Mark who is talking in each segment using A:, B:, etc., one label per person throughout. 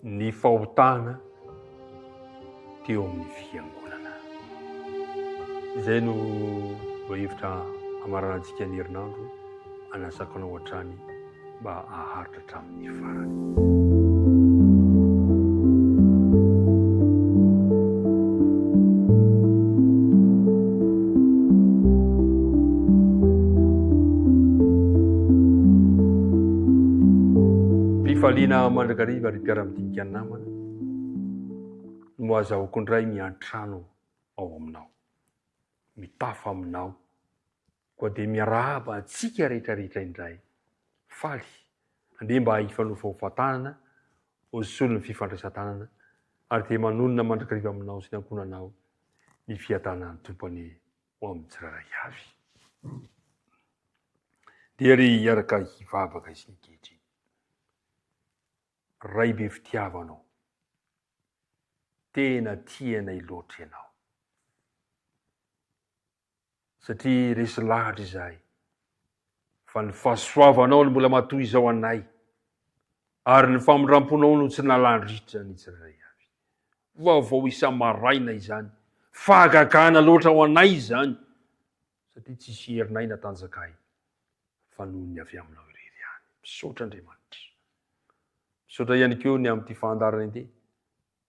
A: Ny fahotana teo amin'ny fiangonana. Izay no lohahevitra hamaranantsika ny herinandro, anasako anao hatrany mba haharitra hatramin'ny farany. Fifaliana mandrakariva ry mpiara-midinika namana no azahoako indray miantrano ao aminao, mitafa aminao Koa dia miarahaba antsika rehetra rehetra indray. Faly. Andeha mba hifanofahofa-tanana ho solon'ny fifandraisan-tanana ary dia manonona mandrakariva aminao sy ny ankohonanao ny fiadanan'ny Tompo anie ho amin'ny tsirairay avy. Dia re hiaraka hivavaka isika ankehitriny. Ray be fitiavana ô, tena tianay loatra Ianao. Satria resy lahatra izahay fa ny fahasoavanao no mbola matoy izao anay ary ny famindramponao no tsy nalan-dritra ny tsirairay avy. Vaovao isa-maraina izany, fahagagana loatra ho anay izany satria tsisy herinay na tanjakay fa noho ny avy aminao irery ihany. Misaotra Andriamanitra. Misaotra ihany koa ny amin'ity fandaharana ity.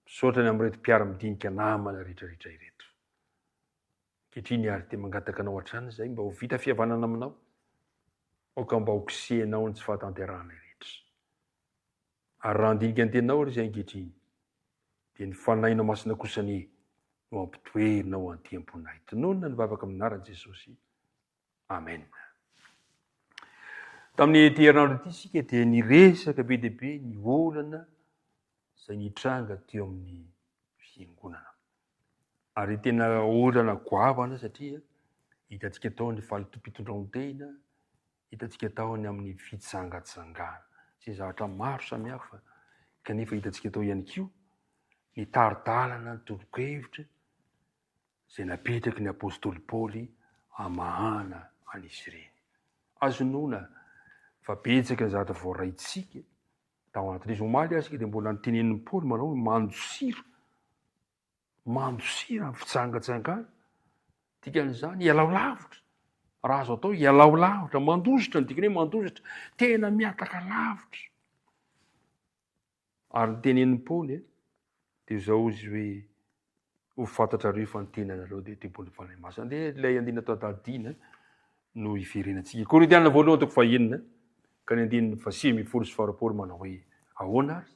A: Misaotra ny amin'ireto mpiara-midinika namana rehetrarehetra ireto. Ankehitriny ary dia mangataka anao hatrany izahay mba ho vita fihavanana aminao. Aoka mba ho kosehinao ny tsy fahatanterahanay rehetra. Ary raha handinika ny teninao ary izahay ankehitriny, dia ny Fanahinao Masina kosa anie no hampitoerinao anty am-ponay. Tononina ny vavaka amin'ny anaran'i Jesosy. Amen. Tamin'ity herinandro ity isika dia niresaka be dia be ny olana izay nitranga teo amin'ny fiangonana. Ary tena olana goavana satria hitantsika tao ny fahalotoam-pitondran-tena, hitantsika tao ny amin'ny fijangajangana sy ny zavatra maro samihafa, kanefa hitantsika tao ihany koa ny tari-dalana, ny tolo-kevitra izay napetraky ny apostoly Paoly hamahana an'izy ireny. Azo inoana fa betsaka ny zavatra voaraintsika tao anatin'izy. Omaly aza isika dia mbola notenenin'i Paoly manao hoe mandosira, mandosira ny fijangajangana. Dikan'izany, ialao lavitra. Raha azo atao, ialao lavitra, mandositra, ny dikany hoe mandositra, tena mihataka lavitra. Ary ny tenenin'i Paoly dia izao izy hoe, Ho fantatrareo fa ny tenanareo dia tempolin'ny Fanahy Masina. Andeha ilay andininy atao tadidiana no hiverenantsika. Korintiana voalohany toko fahenina ka ny andininy fahasivy sy faharoapolo manao hoe, Ahoana ary?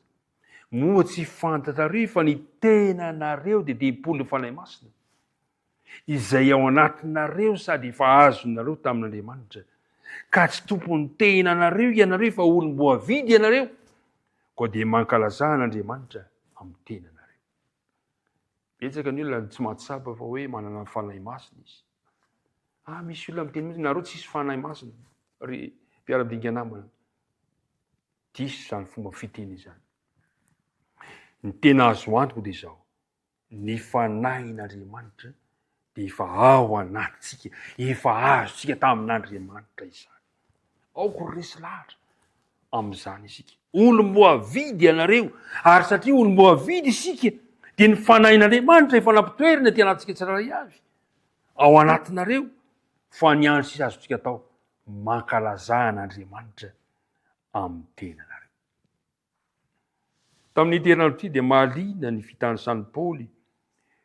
A: Moa tsy fantatrareo fa ny tenanareo dia tempolin'ny Fanahy Masina, izay ao anatinareo sady efa azonareo tamin'Andriamanitra, ka tsy tompon'ny tenanareo ianareo fa olom-boavidy ianareo, koa dia mankalazà an'Andriamanitra amin'ny tenanareo. Betsaka ny olona tsy mahatsapa fa hoe manana ny Fanahy Masina izy. Ah, misy olona miteny mihitsy, nareo tsisy Fanahy Masina, ry mpiara-midinika namana. Diso izany fomba fiteny izany. Ny tena azo antoka dia izao, Ny Fanahin'Andriamanitra dia efa ao anatintsika, efa azontsika tamin'Andriamanitra izany. Aoka ho resy lahatra amin'izany isika. Olom-boavidy ianareo, ary satria olom-boavidy isika, dia ny Fanahin'Andriamanitra efa nampitoeriny aty anatintsika tsirairay avy, ao anatinareo, fa ny andro sisa azontsika atao, mankalazà an'Andriamanitra amin'ny tenanareo. Tamin'ity herinandro ity dia mahaliana ny fitanisan'i Paoly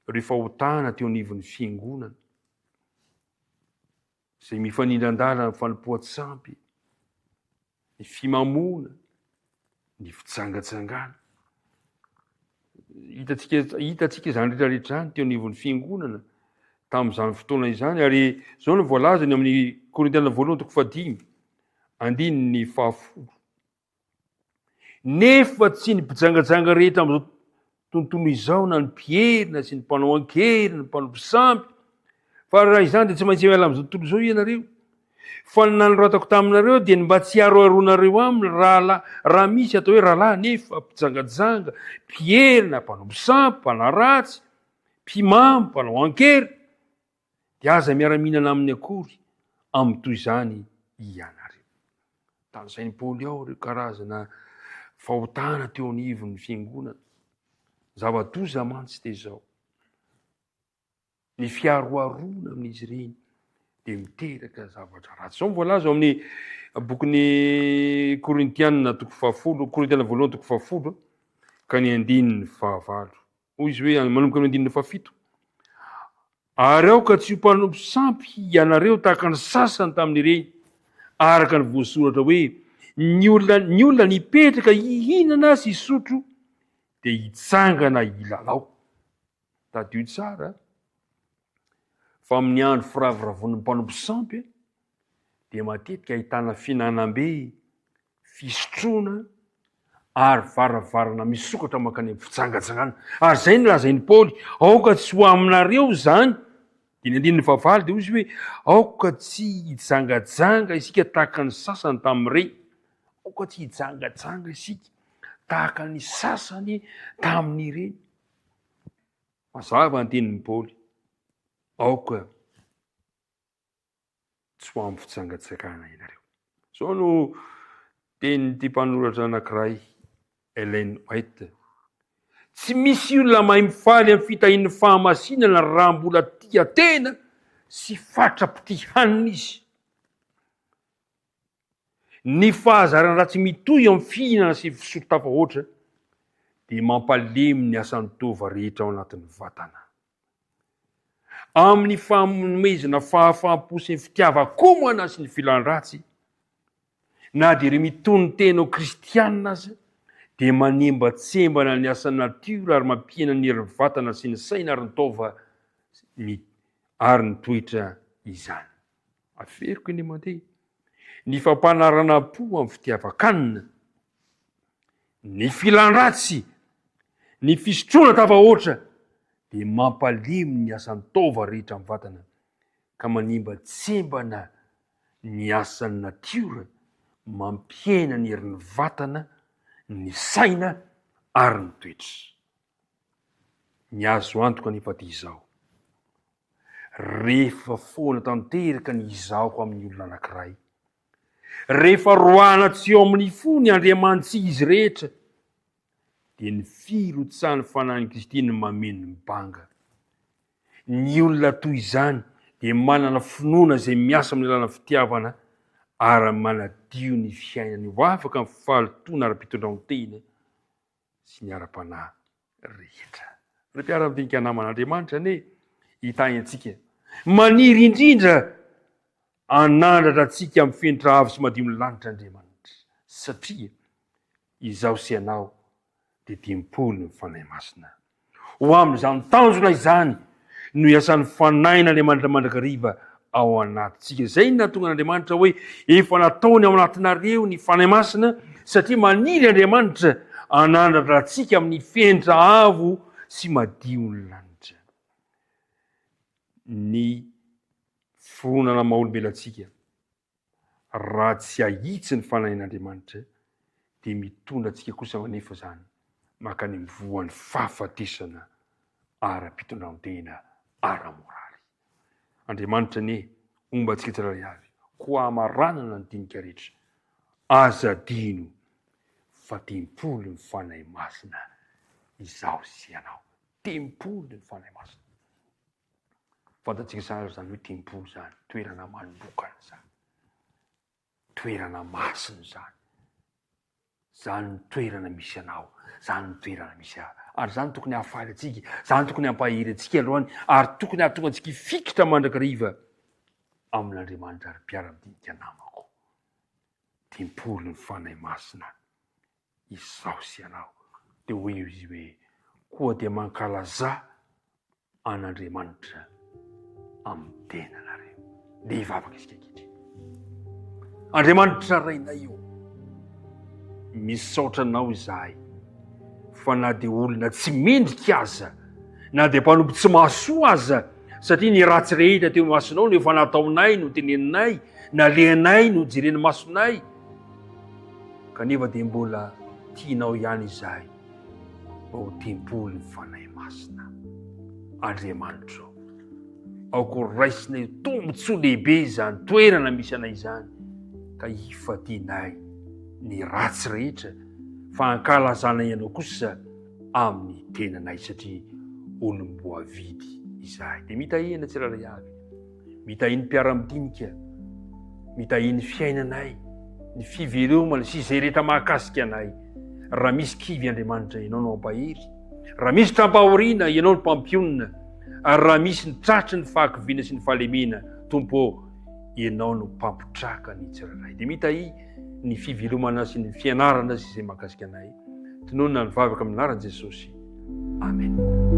A: ireo fahotana teo anivon'ny fiangonana izay mifanindran-dalana amin'ny fanompoan-tsampy, ny fimamoana, ny fijangajangana. Hitantsika hitantsika izany rehetra rehetra izany teo anivon'ny fiangonana tamin'izany fotoana izany ary izao no voalazany amin'ny Korintiana voalohany toko fahadimy andininy fahafolo. Nefa tsy ny mpijangajanga rehetra amin'izao tontolo izao na ny mpierina sy ny mpanao an-kery, ny mpanompo sampy, fa raha izany dia tsy maintsy miala amin'izao tontolo izao ianareo. Fa ny nanoratako taminareo dia ny mba tsy hiaroharoanareo aminy rahalahy, raha misy atao hoe rahalahy nefa mpijangajanga, mpierina, mpanompo sampy, mpanaratsy, mpimamo, mpanao an-kery, dia aza miara-mihinana aminy akory amin'ny toy izany ianareo. Tanisain'i Paoly ao ireo karazana fahotana teo anivon'ny fiangonana. Zava-doza mantsy dia izao, ny fiharoharoana amin'izy ireny dia miteraka zavatra ratsy. Izao no voalaza ao amin'ny bokin'ny Korintianina toko fahafolo, Korintianina voalohany toko fahafolo ka ny andininy fahavalo. Hoy izy hoe manomboka amin'ny andininy fahafito. Ary aoka tsy ho mpanompo sampy ianareo tahaka ny sasany tamin'ireny, araka ny voasoratra hoe, Ny olona, ny olona nipetraka hihinana sy hisotro dia hitsangana hilalao. Tadidio tsara fa amin'ny andro firavoravoan'ny mpanompo sampy dia matetika ahitana fihinanam-be, fisotroana ary varavarana misokatra mankany amin'ny fijangajangana. Ary izay no lazain'i Paoly, aoka tsy ho aminareo izany. Dia ny andininy fahavalo dia hoy izy hoe, aoka tsy hijangajanga isika tahaka ny sasany tamin'ireny. Aoka tsy hijangajanga isika tahaka ny sasany tamin'ireny. Mazava ny tenin'i Paoly, aoka tsy ho amin'ny fijangajangana ianareo. Izao no tenin'ity mpanoratra anankiray, Ellen White, Tsy misy olona mahay mifaly amin'ny fitahian'ny fahamasinana raha mbola tia tena sy fatra-pitia hanina izy. Ny fahazarana ratsy mitohy amin'ny fihinana sy fisotro tafahoatra dia mampalemy ny asan'ny taova rehetra ao anatin'ny vatana. Amin'ny fanomezana fahafaham-po sy ny fitiavan-komana sy ny filan-dratsy, na dia ireo mitonon-tena ho kristianina aza dia manembatsembana ny asan'ny natiora ary mampihena ny herin'ny vatana sy ny saina ary ny taova ny ary ny toetra izany. Averiko eny mandeha. Ny fampanaranam-po amin'ny fitiavan-kanina, ny filan-dratsy, ny fisotroana tafahoatra dia mampalemy ny asan'ny taova rehetra amin'ny vatana ka manimbatsembana ny asan'ny natiora, mampihena ny herin'ny vatana, ny saina ary ny toetra. Ny azo antoka anefa dia izao, Rehefa foana tanteraka ny izaho amin'ny olona anankiray, rehefa roahana tsy eo amin'ny fo ny andriamanitsy izy rehetra, dia ny firotsahan'ny Fanahin'i Kristy no mameno ny banga. Ny olona toy izany dia manana finoana izay miasa amin'ny alalan'ny fitiavana ary manadio ny fiainany ho afaka amin'ny fahalotoana ara-pitondran-tena sy ny ara-panahy rehetra. Ry mpiara-midinika namana, Andriamanitra anie hitahy antsika. Maniry indrindra hanandratra antsika amin'ny fenitra avo sy madion'ny lanitra Andriamanitra, satria izaho sy ianao dia tempolin'ny Fanahy Masina. Ho amin'izany tanjona izany no iasan'ny Fanahin'Andriamanitra mandrakariva ao anatintsika. Izay no nahatonga an'Andriamanitra hoe efa nataony ao anatinareo ny Fanahy Masina satria maniry Andriamanitra hanandratra antsika amin'ny fenitra avo sy madion'ny lanitra. Ny fironana maha-olombelona antsika raha tsy ahitsy ny fanahin'Andriamanitra dia mitondra antsika kosa anefa izany mankany amin'ny voan'ny fahafatesana ara-pitondrantena ara-moraly. Andriamanitra anie homba antsika tsirairay avy, koa hamaranana ny dinika rehetra. Aza adino fa tempolin'ny Fanahy Masina izaho sy ianao. Tempolin'ny Fanahy Masina. Fantatsika tsara izany hoe tempoly izany, toerana manokana izany, toerana masina izany. Izany ny toerana misy anao, izany ny toerana misy ahy. Ary izany tokony hahafaly antsika, izany tokony hampahery antsika aloha, ary tokony hahatonga antsika hifikitra mandrakariva amin'Andriamanitra ary mpiara-midinika namako. Tempolin'ny Fanahy Masina izaho sy ianao. Dia hoy izy hoe, koa dia mankalazà an'Andriamanitra amin'ny tenanareo. Dia hivavaka isika ankehitriny. Andriamanitra Rainay ô, misaotra Anao izahay fa na dia olona tsy mendrika aza, na dia mpanompo tsy mahasoa aza, satria ny ratsy rehetra teo imasonao no efa nataonay, noteneninay, nalehanay, nojeren'ny masonay, kanefa dia mbola tianao ihany izahay mba ho tempolin'ny Fanahy Masina. Andriamanitro, aoka ho raisinay ho tombontsoa lehibe izany toerana misy anay izany, ka hifadianay ny ratsy rehetra. Fa ankalazanay Anao kosa amin'ny tenanay satria olom-boavidy izahay. Dia mitahia ny tsirairay avy. Mitahia ny mpiara-midinika. Mitahia ny fiainanay, ny fivelomana sy izay rehetra mahakasika anay. Raha misy kivy Andriamanitra, Ianao no hampahery. Raha misy trampahoriana, Ianao no mpampionona. Ary raha misy ny tratry ny fahakiviana sy ny fahalemena, Tompo ô, Ianao no mpampitraka ny tsirairay. Dia mitahia ny fivelomana sy ny fianarana sy izay mahakasika anay. Tononina ny vavaka amin'ny anaran'i Jesosy. Amen.